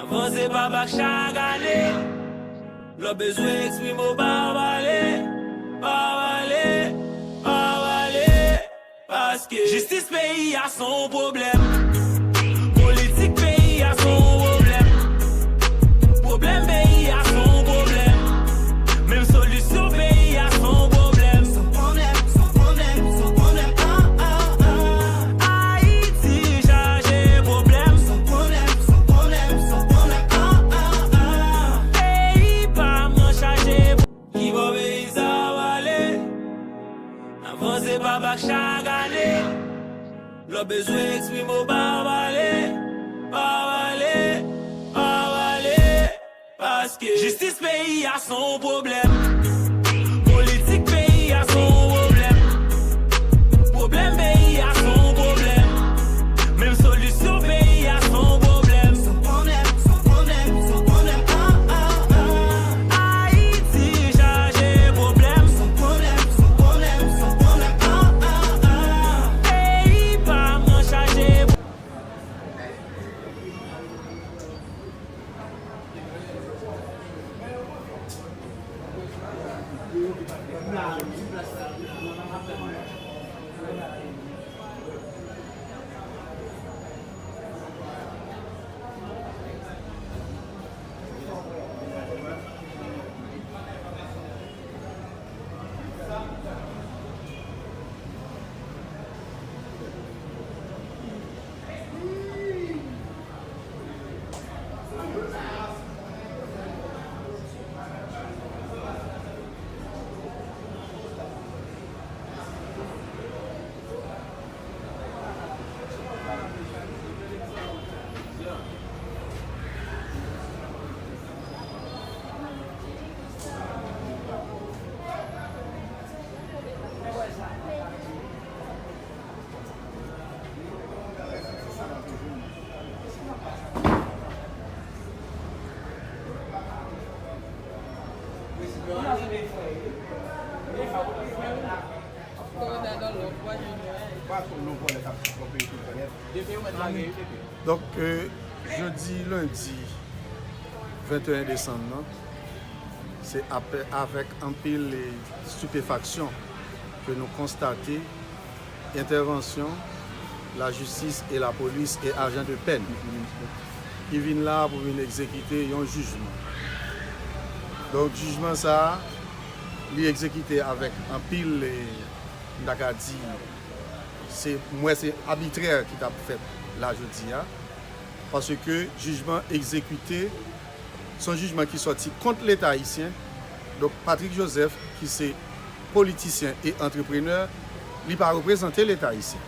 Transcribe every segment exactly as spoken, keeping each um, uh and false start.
Vanse pa bak chak ane. Lè w bezwen eksprime w, pa pale, pa pale, pa pale. Paske jistis peyi a se yon pwoblèm. Politik peyi a se yon pwoblèm. Pwoblèm peyi a se yon pwoblèm. Menm solisyon peyi a se yon pwoblèm. Se yon pwoblèm, se yon pwoblèm, se yon pwoblèm. Ah, ah, ah. Ayiti chaje pwoblèm. Se yon pwoblèm, se yon pwoblèm, se yon pwoblèm. Ah, ah, ah. Peyi pa m nan chaje. Ki bò peyi sa a pale? N ap vanse pa bak chak ane. Lè w bezwen eksprime w, pa pale, pa pale, pa pale. Paske jistis peyi a se yon pwoblèm. Politik peyi a se yon pwoblèm. Pwoblèm peyi a se yon pwoblèm. Menm solisyon peyi a se yon pwoblèm. Se yon pwoblèm, se yon pwoblèm, se yon pwoblèm. Ah, ah, ah. Ayiti chaje pwoblèm. Se yon pwoblèm, se yon pwoblèm, se yon pwoblèm. Ah, ah, ah. Peyi pa m nan chaje. Donk, euh, jodi lendi venteyen desanm nan, se apè-, avèk anpil, eh, stipefaksyon ke nou konstate entèvansyon lajistis e lapolis e ajan de pèn ki vin la pou vin egzekite yon jijman. Donk, jijman sa a, li egzekite avèk anpil, eh, m ta ka di, se, m wè se abitrè ki t ap fèt la jodi a, paske jijman egzekite, se yon jijman ki sòti kont Leta ayisyen. Donk, Patrick Joseph, ki se politisyen e antreprenè, li pa reprezante Leta ayisyen.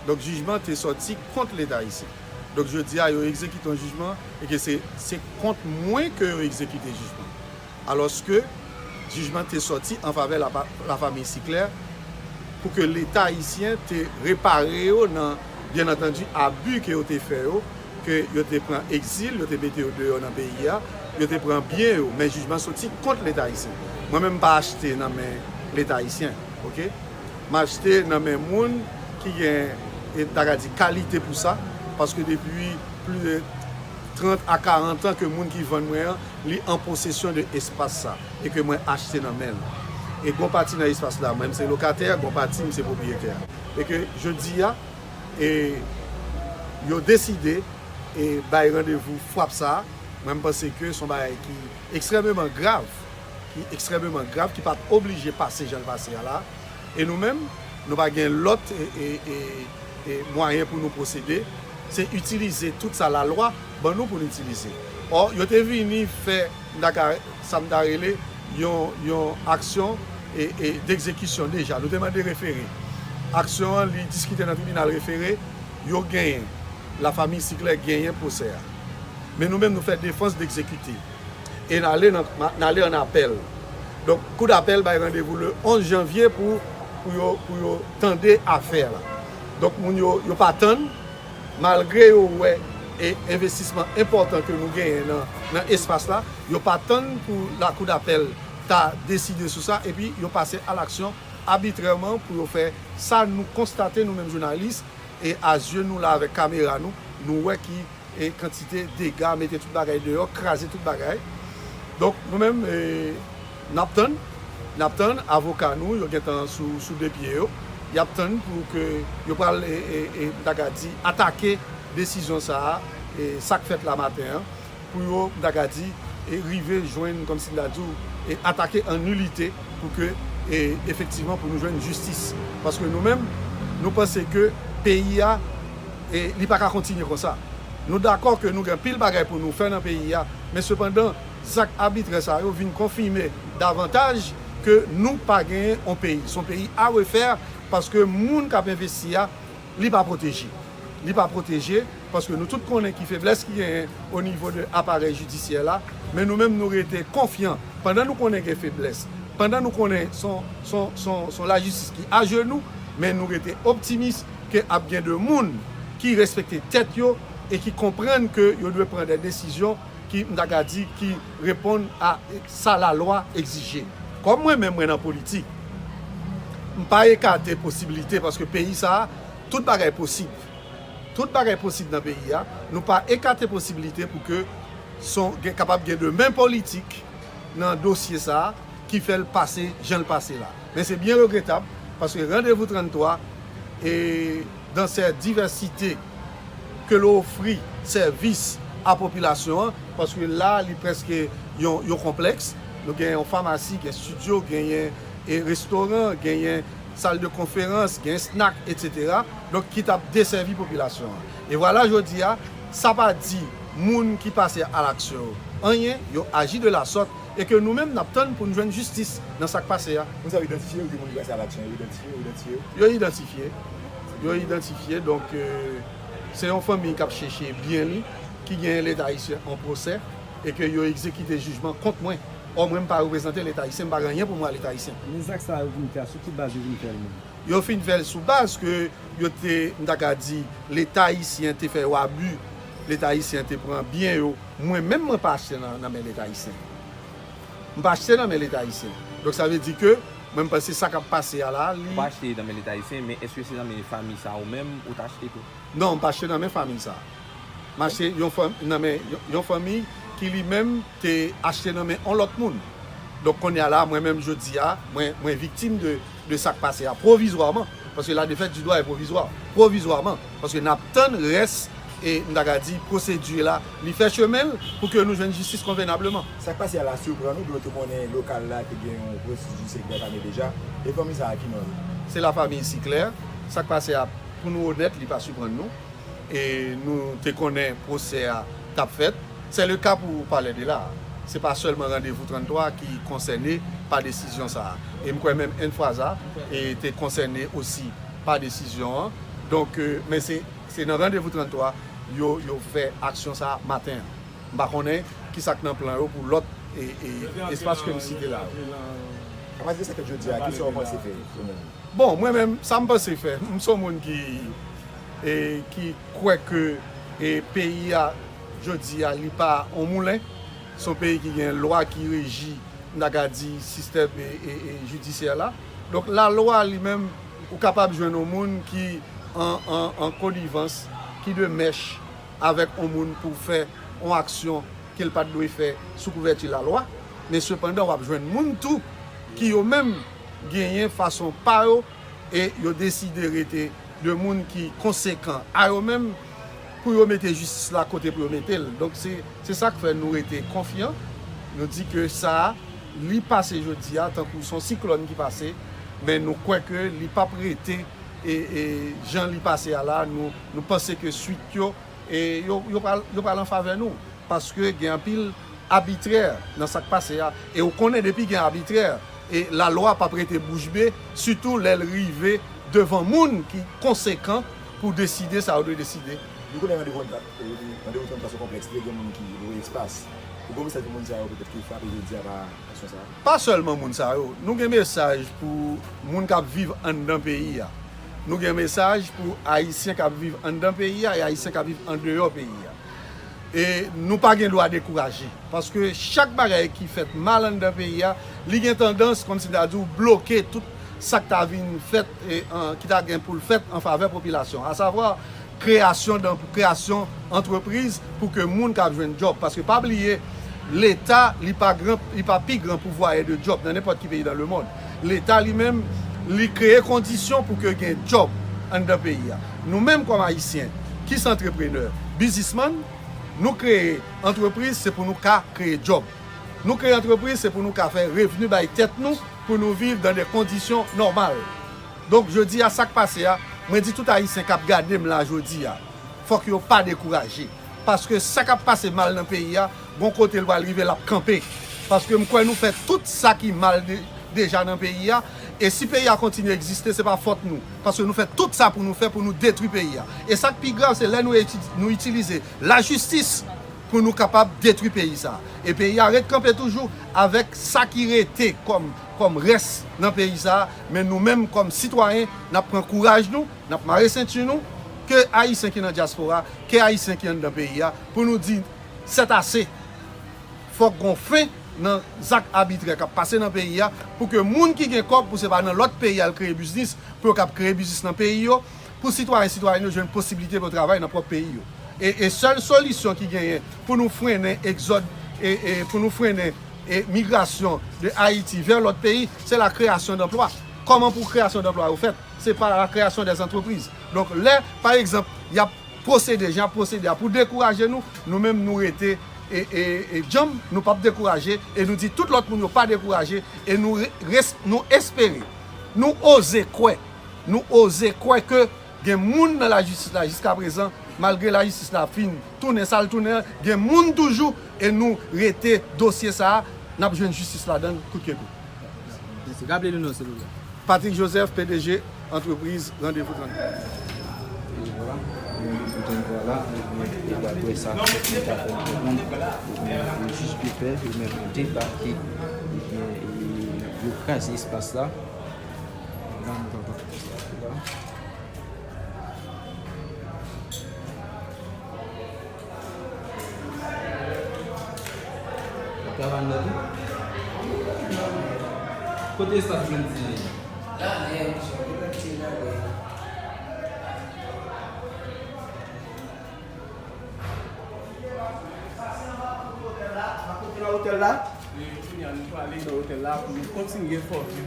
Donk, jijman te sòti kont Leta ayisyen. Donk, jodi a, yo egzekite yon jijman e ke se, se kont mwen ke yo egzekite jijman. Alòske jijman te sòti an favè lapa-, lafanmi Siclair pou ke Leta ayisyen te repare yo nan, byen antandi, abi ke yo te fè yo, ke yo te pran egzil, yo te mete yo deyò nan peyi a, yo te pran byen yo, men jijman sòti kont Leta ayisyen. Mwen menm, m pa achte nan men Leta ayisyen, oke? M achte nan men moun ki gen, e, ta ka di, kalite pou sa, paske depi plis de trant a karant an ke moun ki vann mwen an, li an posesyon de espas sa, e ke mwen achte nan men l. E gon pati nan espas la, mwen, m se lokatè, gon pati, m se pwopriyetè. E ke jodi a, e yo deside, e bay randevou frap sa a, mwen, m panse ke se yon bagay ki ekstrèmeman grav, ki ekstrèmeman grav, ki pa t oblije pase jan l pase a la. E nou menm, nou pa gen lòt, e, e, e, e, mwayen pou nou pwosede, se itilize tout sa lalwa ban nou pou n itilize. Ò, yo te vini fè, m ta ka, sa m ta rele, yon, yon aksyon, e, e, degzekisyon deja. Nou te mande refere. Aksyon an, li diskite nan tribinal refere, yo genyen. Lafanmi Siclair genyen pwosè a. Men nou menm, nou fè defans degzekite. E n ale nan, n ale ann apèl. Donk, kou dapèl bay randevou le onz janvye pou, pou yo, pou yo tande afè la. Donk, moun yo, yo pa tann, malgre yo wè e envestisman enpòtan ke nou genyen nan, nan espas la, yo pa tann pou lakou dapèl ta deside sou sa, epi yo pase alaksyon abitrèman pou yo fè sa nou konstate, nou menm jounalis, e a zye nou la avèk kamera nou, nou wè ki e kantite dega, mete tout bagay deyò, kraze tout bagay. Donk, nou menm, e, n ap tann, n ap tann avoka nou, yo gentan sou, sou de pye yo. Y ap tann pou ke yo pral, e, e, e, m ta ka di, atake desizyon sa a, e sa k fèt la maten an, pou yo, m ta ka di, e rive jwenn, kòmsi m ta di w, e atake an nilite pou ke, e efektivman, pou nou jwenn jistis. Paske nou menm, nou panse ke peyi a, e li pa ka kontinye konsa. Nou dakò ke nou gen anpil bagay pou nou fè nan peyi a, men sepandan, zak abitrè sa yo vin konfime davantaj ke nou pa genyen yon peyi. Se yon peyi a refè, paske moun k ap envesti a, li pa pwoteje. Li pa pwoteje, paske nou tout konnen ki feblès ki genyen o nivo de aparèy jidisyè la, men nou menm nou rete konfyan. Pandan nou konnen gen feblès, pandan nou konnen se yon, se yon, se yon, se yon lajistis ki ajenou, men nou rete optimis ke ap gen de moun ki respekte tèt yo e ki konprann ke yo dwe pran de desizyon ki, m ta ka di, ki reponn a sa lalwa egzije. Kòm mwen menm, mwen nan politik, m pa ekate posiblite, paske peyi sa a, tout bagay posib. Tout bagay posib nan peyi a. Nou pa ekate posiblite pou ke son, gen, kapab gen de men politik nan dosye sa a ki fè l pase jan l pase la. Men se byen regretab, paske Randevou trannntwa, e dans ses diversités, ke l ofri sèvis a popilasyon an, paske la, li prèske yon, yon konplèks. Nou gen yon famasi, gen estidyo, genyen, e, restoran, genyen sal de konferans, gen snack, etsetera. Donk, ki t ap desèvi popilasyon an. E vwala, jodi a, sa pa di moun ki pase a laksyon yo anyen, yo aji de la sòt, e ke nou menm, n ap tann pou n jwenn jistis nan sa k pase a. Moun sa yo idantifye yo, gen moun ki pase a laksyon, yo idantifye, yo idantifye yo? Yo idantifye. Yo idantifye, donk, e, se yon fanmi k ap chèche byen li, ki genyen Leta ayisyen an pwosè, e ke yo egzekite jijman kont mwen. Ò, mwen, m pa reprezante Leta ayisyen, m pa gen anyen pou m wè a Leta ayisyen. Men zak sa yo vin fè a, sou ki baz yo vin fè l menm? Yo fin fè l sou baz ke yo te, m ta ka di, Leta ayisyen te fè yo abi, Leta ayisyen te pran byen yo. Mwen menm, mwen pa achte nan, nan men Leta ayisyen. M pa achte nan men Leta ayisyen. Donk, sa vle di ke mwen, m panse sa k ap pase a la, li... Ou pa achte nan men Leta ayisyen, men èske se nan men fanmi sa ou menm ou t achte tou? Non, m pa achte nan men fanmi sa. M achte yon fanm-, nan men yon, yon fanmi ki li menm te achte nan men yon lòt moun. Donk, kounye a la, mwen menm, jodi a, mwen, mwen viktim de, de sa k pase a pwovizwaman. Paske la défaite du droit est provisoire. Pwovizwaman. Paske n ap tann rès, e m ta ka di, pwosedi la, li fè chemen l pou ke nou jwenn jistis konvenableman. Sa k pase a la siprann ou, dwe te konnen lokal la te gen yon pwosedi sekrè tame deja. E fanmi sa a ki non l? Se la famille Siclair. Sa k pase a, pou nou onèt, li pa siprann nou. E nou te konnen pwosè a t ap fèt. C'est le cas pour parler de là. Se pa sèlman Randevou trannntwa ki konsène pa desizyon sa a. E m kwè menm Enfraza, e, te konsène osi pa desizyon an. Donk, e, men se, se nan Randevou trannntwa yo, yo fè aksyon sa a maten an. M pa konnen ki sa k nan plan yo pou lòt, e, e, espas ke m site la yo. Apati de sa k fèt jodi a, kisa w panse fè ou menm? Bon, mwen menm, sa m panse fè, m se yon moun ki, e, ki kwè ke, e, peyi a, jodi a, li pa yon moulen. Se yon peyi ki gen lwa ki reji, m ta ka di, sistèm, e, e, e, jidisyè la. Donk, lalwa li menm, ou kapab jwenn yon moun ki an, an, an konivans, ki de mèch avèk yon moun pou fè yon aksyon ke l pa t dwe fè sou kouvèti lalwa. Men sepandan, w ap jwenn moun tou ki yo menm genyen fason pa yo e yo deside rete de moun ki konsekan a yo menm pou yo mete jistis la kote pou yo mete l. Donk, se, se sa k fè nou rete konfyan. Nou di ke sa a, li pase jodi a, tankou se yon siklòn ki pase, men nou kwè ke li p ap rete, e, e, jan li pase a la, nou, nou panse ke swit yo, e, yo, yo pral, yo pral an favè nou. Paske gen anpil abitrè nan sa k pase a. E ou konnen depi gen abitrè, e lalwa p ap rete bouch be, sitou lè l rive devan moun ki konsekan pou deside sa yo dwe deside. Nou konnen Randevou trannntwa, Randevou trannntwa se yon konplèks, li gen moun ki lwe espas. Ou gen mesaj pou moun sa yo petèt ki frape jodi a pa aksyon sa a? Pa sèlman moun sa yo. Nou gen mesaj pou moun k ap viv anndan peyi a. Nou gen mesaj pou Ayisyen k ap viv anndan peyi a e Ayisyen k ap viv andeyò peyi a. E nou pa gen dwa dekouraje. Paske chak bagay ki fèt mal anndan peyi a, li gen tandans, kòmsi m ta di w, bloke tout sa k ta vin fèt, e, an, ki ta gen pou l fèt an favè popilasyon an. Asavwa, kreyasyon dan-, kreyasyon antrepriz pou ke moun ka jwenn djòb. Paske pa bliye, Leta, li pa gran, li pa pi gran pouvwayè de djòb nan nenpòt ki peyi dans le monde. Leta li menm, li kreye kondisyon pou ke gen djòb anndan peyi a. Nou menm kòm Ayisyen, ki se antreprenè, biznismann, nou kreye antrepriz, se pou nou ka kreye djòb. Nou kreye antrepriz, se pou nou ka fè revni bay tèt nou, pou nou viv dans des conditions normales. Donk, jodi a, sa k pase a, mwen di tout Ayisyen k ap gade m la jodi a, fòk yo pa dekouraje. Paske sa k ap pase mal nan peyi a, gon kote l pral rive, l ap kanpe. Paske m kwè nou fè tout sa ki mal de- deja nan peyi a. E si peyi a kontinye egziste, se pa fòt nou. Paske nou fè tout sa pou nou fè pou nou detwi peyi a. E sa k pi grav, se lè nou eti- nou itilize lajistis pou nou kapab detwi peyi sa a. E peyi a ret kanpe toujou avèk sa ki rete kòm, kòm rès nan peyi sa a. Men nou menm, kòm sitwayen, n ap pran kouraj nou, n ap mare senti nou, ke Ayisyen ki nan dyaspora, ke Ayisyen ki anndan peyi a, pou nou di, sètase. Fòk gon fen nan zak abitrè k ap pase nan peyi a, pou ke moun ki gen kòb, pou se pa nan lòt peyi al kreye biznis, pou yo kab kreye biznis nan peyi yo, pou sitwayen, sitwayèn yo jwenn posiblite pou yo travay nan pwòp peyi yo. E, e sèl solisyon ki genyen pou nou frennen egzòd, e, e pou nou frennen, e migrasyon de Ayiti vè lòt peyi, se la création d'emploi. Kòman pou création d'emploi yo fèt? Se pa la création des entreprises. Donk, lè, pa egzanp, y ap pwosede, jan y ap pwosede a pou dekouraje nou, nou menm nou rete e, e, e djanm, nou p ap dekouraje, e nou di tout lòt moun yo pa dekouraje, e nou re- res- nou espere, nou oze kwè, nou oze kwè ke gen moun nan lajistis la jiskaprezan, malgre lajistis la fin tounen sa l tounen an, gen moun toujou, e nou rete dosye sa a, n ap jwenn jistis ladan l kout ke kout. Mèsi. Raple nou non, silvouplè. Patrick Joseph, P D G antrepriz Randevou trannde. E vwala, Randevou trannde la, ebyen, e daprè sa, fòk nou ta fè n konprann, ebyen, e jij Pepè, yo menm yo debake, ebyen, e yo kraze espas la. La, nou ta fè espas la. Travay anndan tou. Kote espas Blandy an ye? La, lè, misye, li pati la, lè. Otèl la? Wi, kounye a, nou prale nan otèl la pou nou kontinye fòme.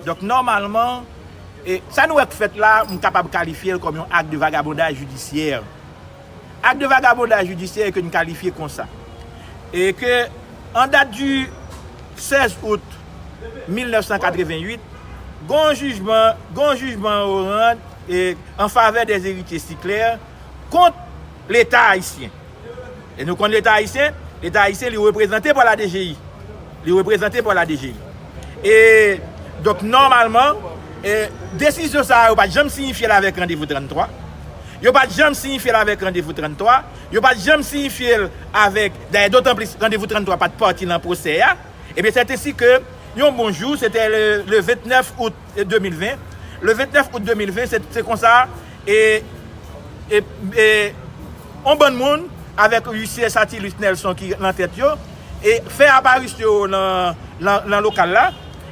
Donk, nòmalman, e, sa nou wè k fèt la, m kapab kalifye l kòm yon ak de vagabondaj jidisyè. Ak de vagabondaj jidisyè ke n kalifye konsa. E ke, an dat di sèz out mil nèf san katrevenn uit, gon jijman, gon jijman yo rann, e, an favè dè eritye Siclair kont Leta ayisyen. E nou konn Leta ayisyen, Leta ayisyen li reprezante pa la D G I. Li reprezante pa la D G I. E, donk, nòmalman, e, desizyon sa a, yo pa t janm siyifye l avèk Randevou trannde twa. Yo pa t janm siyifye l avèk Randevou trannde twa. Yo pa t janm siyifye l avèk, dayè, dotan plis, Randevou trannde twa pa t pati nan pwosè a. Ebyen, sèt ensi ke, yon bon jou, se te le, le vennèf out de mil ven. Le vennèf out de mil ven, se, se konsa, e, e, e, yon bann moun, avèk Huissier Satilus Nelson ki nan tèt yo, e fè aparisyon yo nan, nan, nan lokal la,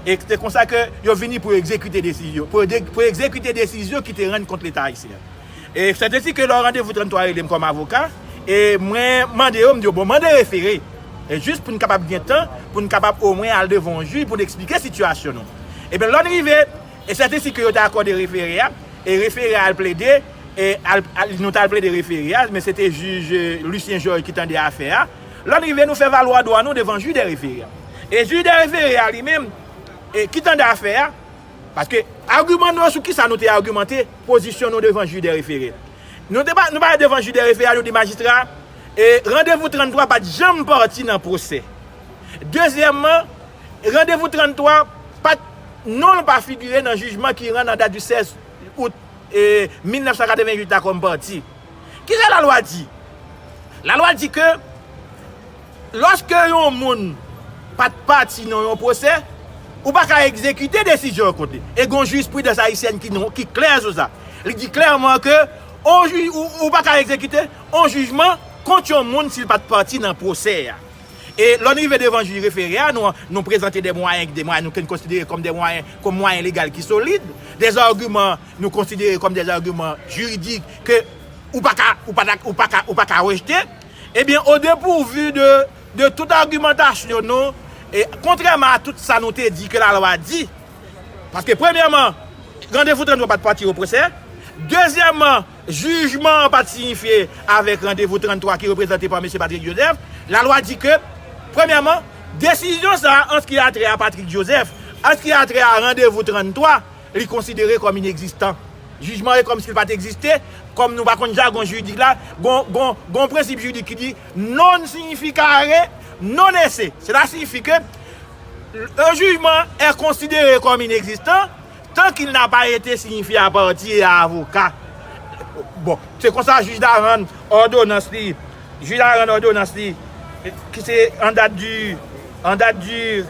e se konsa ke yo vini pou egzekite desizyon, pou, de, pou egzekite desizyon ki te rann kont Leta ayisyen. E sèt ensi ke lè Randevou trannde twa rele m kòm avoka, e mwen mande yo, m di yo, bon, mande refere. E jis pou n kapab gen tan, pou n kapab omwen al devan yon jij pou n eksplike sitiyasyon nou. Ebyen, lè n rive, e sèt ensi ke yo te akòde refere a, e refere a al plede, e al, al, nou t al plede refere a, men se te jij, e, Lucien Georges ki tande afè a. Lè n rive, nou fè valwa dwa nou devan jij de refere a. E jij de refere a li menm, e, ki tande afè a, paske agiman nou yo sou kisa nou te agimante pozisyon nou devan jij de refere. Nou te pa, nou pa devan jij de refere a, nou di majistra, e, Randevou trannde twa pa t janm pati nan pwosè. Dezyèmman, Randevou trannde twa pa t, non l pa figire nan jijman ki rann an dat di sèz out, e, mil nèf san katrevenn uit la kòm pati. Kisa lalwa di? Lalwa di ke lòske yon moun pa t pati nan yon pwosè, ou pa ka egzekite desizyon an kont li. E gon jispridans ayisyèn ki, ki klè sou sa. Li di klèman ke on jij, ou, ou pa ka egzekite on jijman kont yon moun si l pa t pati nan pwosè a. E lè n rive devan jij refere a, nou, nou prezante de mwayen, de mwayen nou ke n konsidere kòm de mwayen, kòm mwayen legal ki solid, de agiman nou konsidere kòm de agiman jiridik ke ou pa ka, ou pa ta, ou pa ka, ou pa ka rejte, ebyen, o depouvi de, de tout agimantasyon nou, e kontrèman a tout sa nou te di ke lalwa di, paske premyèman, randevou tranntwa pa t pati o pwosè, dezyèmman, jijman an pa t siyifye avèk randevou tranntwa ki reprezante pa mesye Patrick Joseph, lalwa di ke, premyèman, desizyon sa a an sa ki a trè a Patrick Joseph, an sa ki a trè a randevou tranntwa, li konsidere kòm inegzistan. Jijman e kòmsi l pa t egziste, kòm nou pa konn jagon jiridik la, gon, gon, gon prensip jiridik ki di non significare non esse. Cela signifie que le jugement est considéré comme inexistant tant qu'il n'a pas été signifié à partie et à avocat. Bon, se konsa jij la rann òdonans li, jij la rann òdonans li, ki se an dat di, an dat di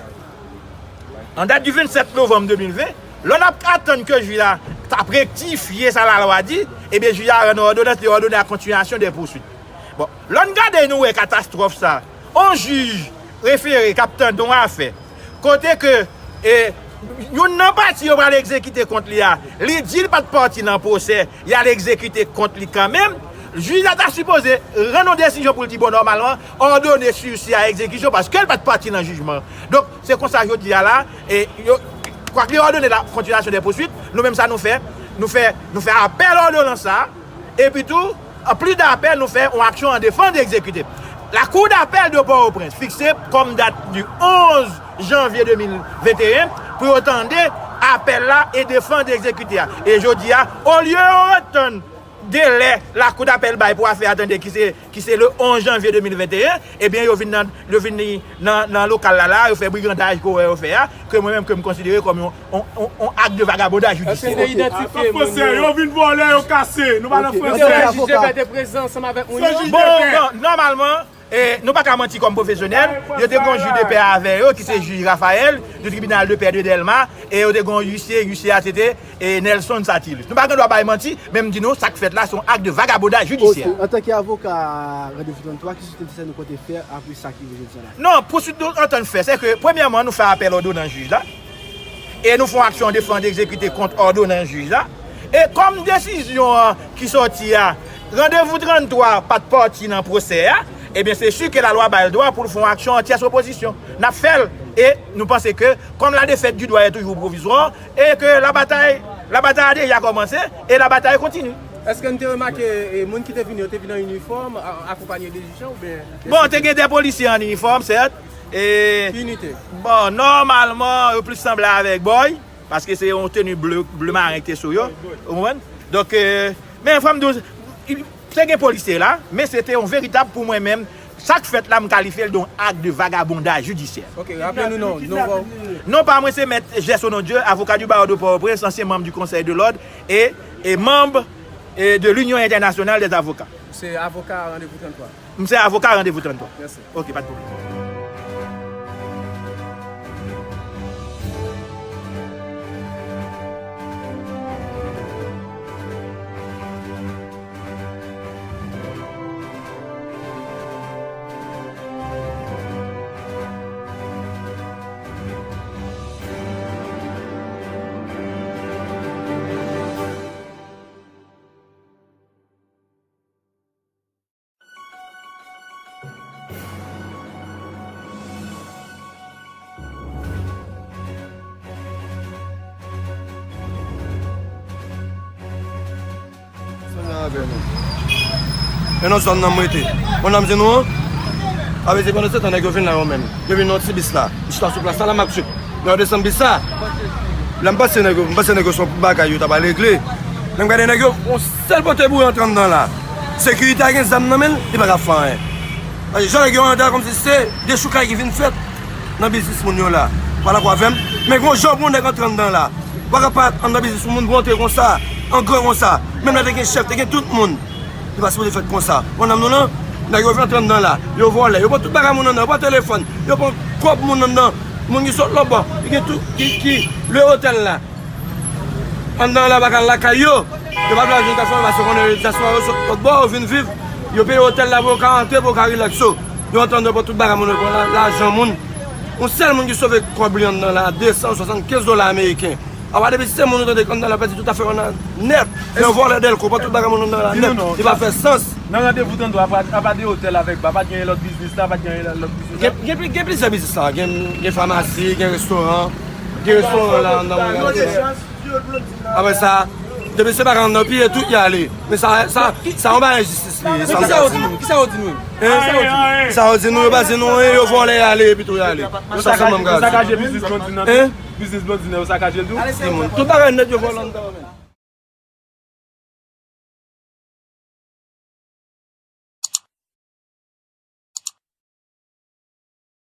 An dat di vennsèt novanm de mil ven, lè n ap atann ke jij la t ap rektifye sa lalwa di, ebyen, jij la rann òdonans, li òdone a kontinyasyon dè pousuit. Bon, lè n gade, nou wè katastwòf sa. On jij refere k ap tande yon afè kote ke, e, youn nan pati yo pral egzekite kont li a, li di l pa t pati nan pwosè, y al egzekite kont li kanmenm, jij la ta sipoze rann yon desizyon pou l di, bon, nòmalman, òdone sisi a egzekisyon paske l pa t pati nan jijman. Donk, se konsa jodi a la, e, yo, kwak li òdone la kontinyasyon dè pousuit, nou menm sa nou fè, nou fè, nou fè apèl òdonans sa, epi tou, an plis dè apèl, nou fè yon aksyon an defans de egzekite. La Cour d'appel de Port-au-Prince fikse kòm dat di onz janvye de mil venteyen pou yo tande apèl la e defans de egzekite a. E jodi a, olye yo retann delè Lakou d'apèl bay pou afè a tande ki se, ki se le onz janvye de mil venteyen, ebyen, yo vin nan, yo vin nan, nan lokal la, la, yo fè brigandaj ke w wè yo fè a, ke mwen menm, ke m konsidere kòm yon, yon, yon, yon ak de vagabondaj jidisyè. Èske te idantifye moun yo? Yo vin vòlè, yo kase, nou pa nan franse. Èske jij de pè te prezan ansanm avèk moun yo? Bon, bon, nòmalman, e, nou pa ka manti kòm pwofesyonèl, yo te gen yon jij de pè avè yo, ki se jij Raphaël, du tribunal de paix de Dèlma, e yo te gen yon huissier, huissier a, se te, e, Nelson Satilus. Nou pa gen dwa bay manti, men m di nou, sa k fèt la, se yon ak de vagabondaj jidisyè. Ok, antanke avoka Randevou tranntwa, ki soutni sa nou konte fè apre sa ki rive jodi a la? Non, pousuit nou antann fè, se ke, premyèman, nou fè apèl òdonans jij la. E nou fè yon aksyon an defans de egzekite kont òdonans jij la. E kòm desizyon an ki sòti a, Randevou tranntwa pa t pati nan pwosè a, ebyen, se si ke lalwa ba l dwa pou l fè yon aksyon an tyès opozisyon. N ap fè l. E nou panse ke, comme la défaite du droit est toujours provisoire, e ke la batay, la batay a deja kòmanse, e la batay kontinye. Èske n te remake, e, moun ki te vini yo, te vini an inifòm, a-, akonpanye de jij lan, oubyen? Bon, te gen de polisye an inifòm, sèt. E, ki inite? Bon, nòmalman, yo plis sanble avèk bòy, paske se yon teni ble, ble maren ki te sou yo, ou konprann? Donk, e, men fò m di w, te gen polisye la, men se te yon veritab, pou mwen menm, sa k fèt la, m kalifye l de yon ak de vagabondaj jidisyè. Ok, raple nou non, non pa w. Non pa mwen se Mèt Gerson Nondieu, avocat du barreau de Port-au-Prince, ancien membre du Conseil de l'Ordre et, et membre, e, de l'Union Internationale des Avocats. Se avoka Randevou tranntwa. M se avoka Randevou tranntwa. Mèsi. Ok, pa de pwoblèm. Ansanm avè nou. E nan zòn nan m rete. Bon, nan m di nou an, avè di pandan se tan nèg yo vin la yo menm. Yo vin nan ti bis la. Yo chita sou plas la, la m ap swiv. Lè yo desann bis la, lè m pase nèg yo, m panse nèg yo se yon bagay yo ta pral regle. Lè m gade nèg yo, yon sèl pote bouyon antre anndan la. Sekirite a gen zam nan men l, li pa ka fè anyen. Paske jan nèg yo anndan kòmsi se dechoukay ki vin fèt nan biznis moun yo la. Pa dakò avè m, men gon jan pou yon nèg antre anndan la. Ou pa ka pa anndan biznis yon moun pou antre konsa, an gran konsa. Menm lè te gen chèf, te gen tout moun. Li pa sipoze fèt konsa. Bon, nan nou nan, nèg yo vin antre anndan la. Yo vòlè. Yo pran tout bagay moun anndan. Yo pran telefòn. Yo pran kòb moun anndan. Moun ki sot lòtbò. Ki gen tout, ki, ki lwe otèl la. Anndan la, pa ka al lakay yo. Yo pa vle al jwenn dyaspora, paske konnen dyaspora yo sot lòtbò, yo vin viv. Yo peye otèl la pou yo ka antre, pou yo ka rilaks yo. Yo antre anndan, yo pran tout bagay moun yo, pran la-, lajan moun. Yon sèl moun ki sove kòb li anndan la, de san swasannkenz dola ameriken. Apa depi se moun ou tande anndan la pèdi tout afè yo nan nèt. Yo vòlè dèlko, pran tout bagay moun anndan la nèt. Li pa fè sans. Nan randevou tande apa, apa de otèl avèk ba, pa t genyen lòt biznis la, pa t genyen lòt biznis la. Gen, gen, gen plizyè biznis la. Gen, gen famasi, gen restoran. Gen restoran la anndan. Apre sa, depi se bagay anndan piye tout y ale. Men sa, sa, sa yon bagay enjistis li ye. Kisa yo di nou? Kisa yo di nou? Hein? Sa yo di nou, yo pa di nou, hein, yo vòlè y ale, epi tou y ale. Sa sèlman m ka di. Yo sakaje biznis Blondine nan tou? Hein? Biznis Blondine nan, yo sakaje l tou? Timoun, tout bagay nèt yo vòlè anndan, men.